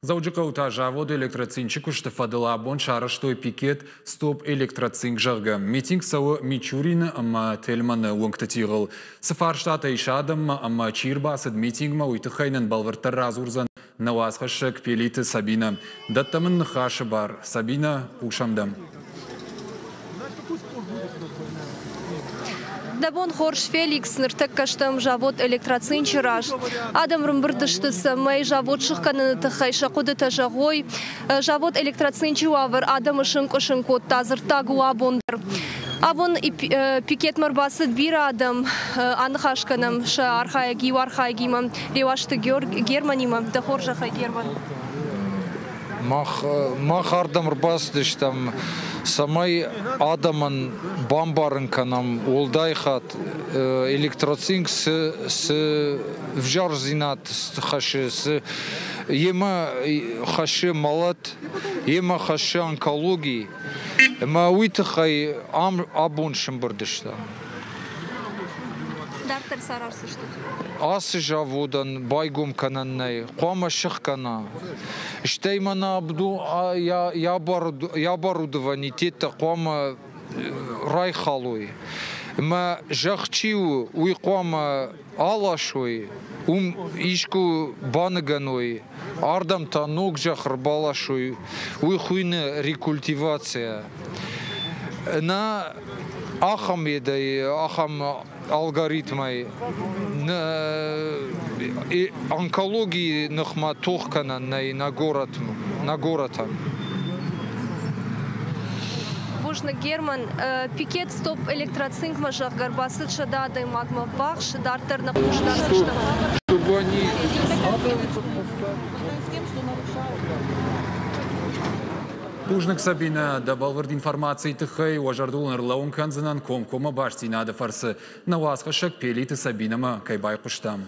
Дзӕуджыхъӕуы та завод «Электроцинчы» куысты фӕдыл абон сарӕзтой пикет «Стоп Электроцинк», зӕгъгӕ. Митинг цӕуы Мичурины ӕмӕ Тельманы уынгты тигъыл. Цы фарстатӕ ис адӕммӕ ӕмӕ чи ӕрбацыд митингмӕ, уый тыххӕй нын бӕлвырддӕр радзурдзӕн нӕ уацхӕссӕг Пелиты Сабинӕ. Дӕттӕм ын ныхасы бар. Сабинӕ, хъусӕм дӕм. Дӕ бон хорз, Феликс, ныртӕккӕ стӕм завод «Электроцинчы» раз. Адӕм рымбырд сты, цӕмӕй завод сыхгӕныны тыххӕй сӕ хъуыдытӕ зӕгъой. Завод «Электроцинчы» уавӕр адӕмы сынкъуысын кодта, дзырддаг у абон дӕр. Абон пикетмӕ ӕрбацыд бирӕ адӕм. Аныхас кӕнӕм сӕ архайӕг иу архайӕгимӕ, Реуазты Германимӕ. Дӕ хорзӕхӕй, Герман. Мах, мах ардӕм ӕрбацыдыстӕм, цӕмӕй адӕмӕн бамбарын кӕнӕм, уӕлдай хатт электроцинк цы, цы взӕрдзинад хӕссы, цы йемӕ хӕссы мӕлӕт, йемӕ хӕссы онкологи. Ӕмӕ уый тыххӕй ам абон сӕмбырд стӕм. Дарддӕр сараздзыстут? Ацы заводӕн байгом кӕнӕн нӕй, хъуамӕ сыхгӕна. Стӕй мӕнӕ йӕ оборудованитеттӕ хъуамӕ райхалой. Ӕмӕ зӕхх чи у, уый хъуамӕ аласой, уым искуы баныгӕной, ардӕм та ног зӕхх ӕрбаласой, уый хуыйны рекультивация. Нӕ ахӕм едӕй, ахӕм алгоритмӕй онкологийы ныхмӕ тох кӕнӕн нӕй нӕ горӕтмӕ, нӕ горӕтӕн. Бузныг, Герман. Пикет Стоп Электроцинкмӕ, зӕгъгӕ, ӕрбацыд 100 адӕймагмӕ ввахс. Дарддӕр нӕ хъус дардзыстӕм. Чтобы они Бузныг, Сабинӕ, дӕ бӕлвырд информацийы тыххӕй. Уӕ зӕрдыл ын ӕрлӕууын кӕндзынӕн комкоммӕ бастдзинады фӕрцы нӕ уацхӕссӕг Пелиты Сабинӕмӕ кӕй байхъуыстам.